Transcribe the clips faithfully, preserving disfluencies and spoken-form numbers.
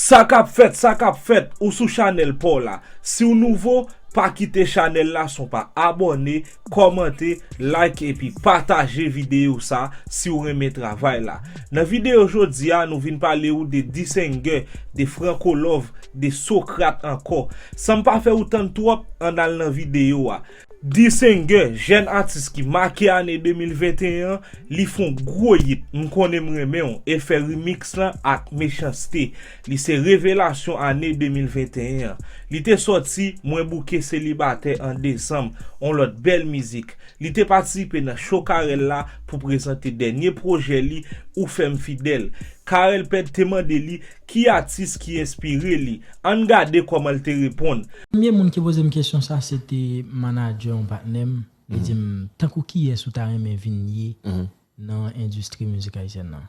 Sa k ap fèt, sa k ap fèt, ou sou chanèl pa w la. Si w nouvo, pa kite chanèl la san w pa abòne, kòmante, like epi pataje videyo sa si w renmen travay la. Nan videyo jodi a, nou vin pale w de Disengè, de Franco Love, de Socrate ankò. San m pa fè w tann twòp, ann al nan videyo a. Disengè, jèn atis ki make ane de mil venteyen an, li fè yon gwo yit, M konnen m renmen w, e l fè remix lan ak Mechanste. Li se revelasyon ane de mil venteyen an. Li te sòti Mwen bouke selibatè an desanm, yon lòt bèl mizik. Li te patisipe nan cho Carel la pou prezante dènye pwojè li, Ou fè m fidèl. Carel Pèd te mande li ki atis ki enspire li. Ann gade kòman l te reponn. Premye moun ki poze m kesyon sa, se te manadjè yon patnè m. Li di m, tankou kiyès ou ta renmen vin ye nan endistri mizik ayisyèn nan?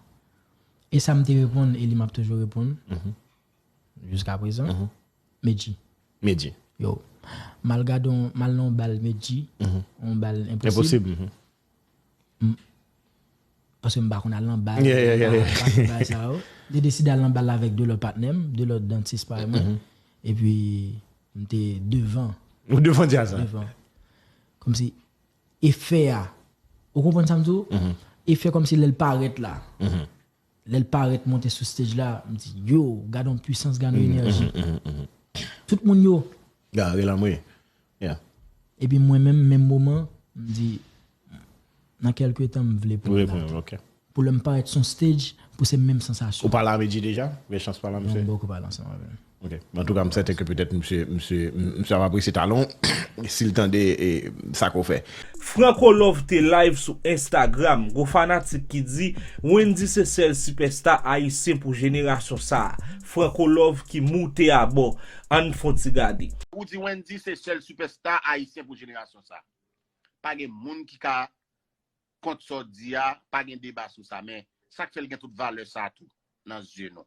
E sa m te reponn, e li m ap toujou reponn, jiska prezan, Medjy. Medjy. Yo, m al gade yon, m al nan yon bal Medjy, yon bal Enposib. Enposib. Paske m pa konn al nan bal, m pa konn bagay sa yo. M te deside al nan bal la avèk de lòt patnè m, de lòt dantis parèy mwen. Epi, m te devan. Ou devan djaz la? Devan. Kòmsi, efè a. Ou konprann sa m di w? Efè kòmsi lè l parèt la. Lè l parèt monte sou stage la, m di, yo, gade yon pwisans, gade yon enèji. Tout moun yo. Gade l anmwe. Yeah. Epi mwen menm, menm moman, m di, nan kèlke tan, m vle pran dat. Pou lè m parèt sou stage, pou se menm sansasyon. Ou pale a Medjy deja? Gen chans pale a misye? Non, m poko pale ansanm avè l. Ok. Antouka, m sèten ke petèt misye, misye, misye ap apresye talan w si l tande, e, sa ke w fè. Franco Love te live sou Instagram. Gon fanatik ki di, Wendy se sèl sipèsta ayisyen pou jenerasyon sa a. Franco Love ki moute abò. Ann fè yon ti gade. Ou di Wendy se sèl sipèsta ayisyen pou jenerasyon sa a. Pa gen moun ki ka kont sa w di a, pa gen deba sou sa, men sa k fè l gen tout valè sa a tou nan zye nou.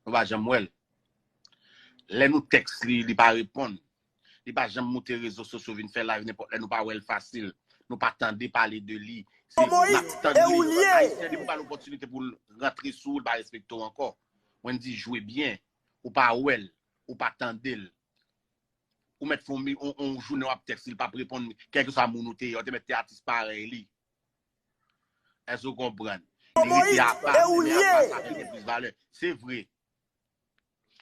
Nou pa janm wè l. Lè nou tèks li, li pa reponn. Li pa janm moute rezo sosyo vin fè live nenpòt lè, nou pa wè l fasil. Nou pa tande pale de li. Se, n ap tann li. Ayisyen, depi w ba l opòtinite pou l rantre sou ou, l pa respekte w ankò. Wendy jwe byen, ou pa wè l, ou pa tande l. Ou mèt fè yon, yon, yon jounen w ap tèks li, l p ap reponn, kèlkeswa moun ou te ye, ou te mèt te atis parèy li. Èske w konprann? Li rete apa, men apa sa te gen plis valè. Se vre.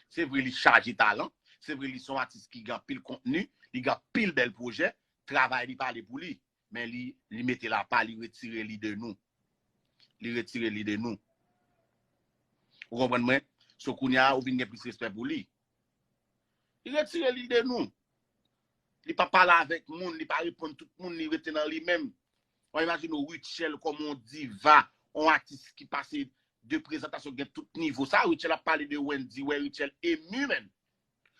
Se vre li chaje talan. Se vre li se yon atis ki gen anpil kontni, li gen anpil bèl pwojè. Travay li pale pou li. Men li, li mete l apa, li retire li de nou. Li retire li de nou. Ou konprann mwen? So kounye a, ou vin gen plis respè pou li. Li retire li de nou. Li pa pale avèk moun, li pa reponn tout moun, li rete nan li menm. W imajine w Rutshelle kòm yon diva, yon atis ki pase de prezantasyon, gen tout nivo. Sa Rutshelle ap pale de Wendy, wè Rutshelle emu, menn.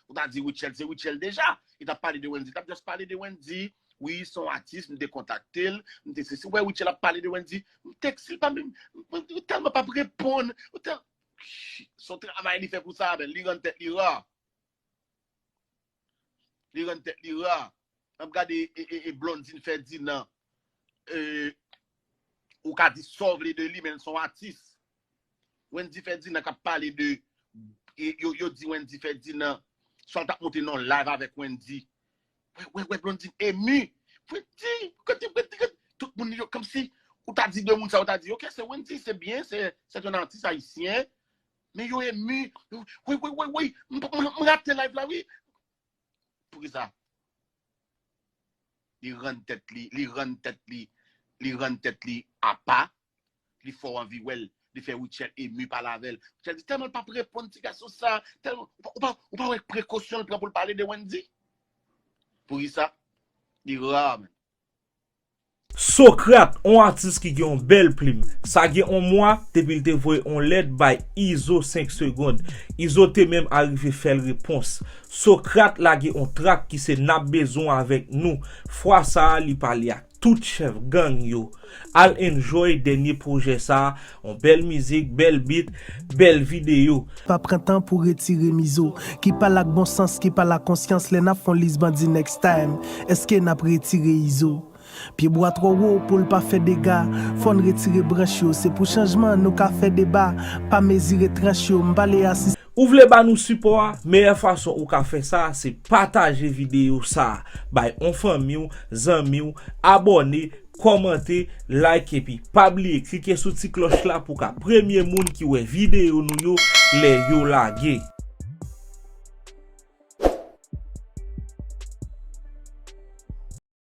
Ou ta di Rutshelle, se Rutshelle deja. Li t ap pale de Wendy, li t ap just pale de Wendy. Wi, se yon atis, m te kontakte l, m te sesi. Ou wè Rutshelle ap pale de Wendy, m tèks li pa menm, m, m, m tèlman p ap reponn. Ou tèl-, se yon travay li fè pou sa, menn. Li rann tèt li ra. Li rann tèt li ra. N ap gade e, e, e Blondine Ferdinand. E, ou ka di sa w vle de li, men l se yon atis. Wendy Ferdinand k ap pale de, e, yo, yo di Wendy Ferdinand, sa l t ap monte nan live avèk Wendy. Wè, wè, wè, Blondine emu. Wendy, kote, kote, kote, tout moun yo, kòmsi, ou ta di de moun sa, ou ta di, ok, se Wendy, se byen, se, se yon atis ayisyen. Men yo emu. Wi, wi, wi, wi. M, m, m rate live la, wi. Poukisa? Li rann tèt li, li rann tèt li, li rann tèt li apa. Li fè w anvi wè l. Li fè Rutshelle emu pale avè l. Rutshelle di, tèlman l p ap reponn ti gason sa. Tèlman, ou pa, ou pa, ou pa wè prekosyon l pran pou l pale de Wendy? Poukisa? Li ra, menn. Socrate, yon atis ki gen yon bèl plim. Sa gen yon mwa, depi l te voye yon lèt bay Izo senk segonn. Izo te menm arive fè l repons. Socrate lage yon trak ki se N ap bezwen w avèk nou. Fwa sa a, li pale ak tout chèf gang yo. Al enjoy dènye pwojè sa a, yon bèl mizik, bèl beat, bèl videyo. Pa pran tan pou retire mizo. Ki pale ak bon sans, ki pale ak konsyans, lè n ap fè yon lis bandi next time. Èske n ap retire Izo? Pyebwa twò wo pou l pa fè dega. Fò n retire branch yo, se pou chanjman nou ka fè deba. Pa mezire tranch yo, m pale a si Ou vle ba nou sipò a? Meyè fason ou ka fè sa a se pataje videyo sa a bay on fanmi w, zanmi w, abòne, kòmante, like epi pa bliye klike sou ti klòch la pou ka premye moun ki wè videyo nou yo lè yo lage.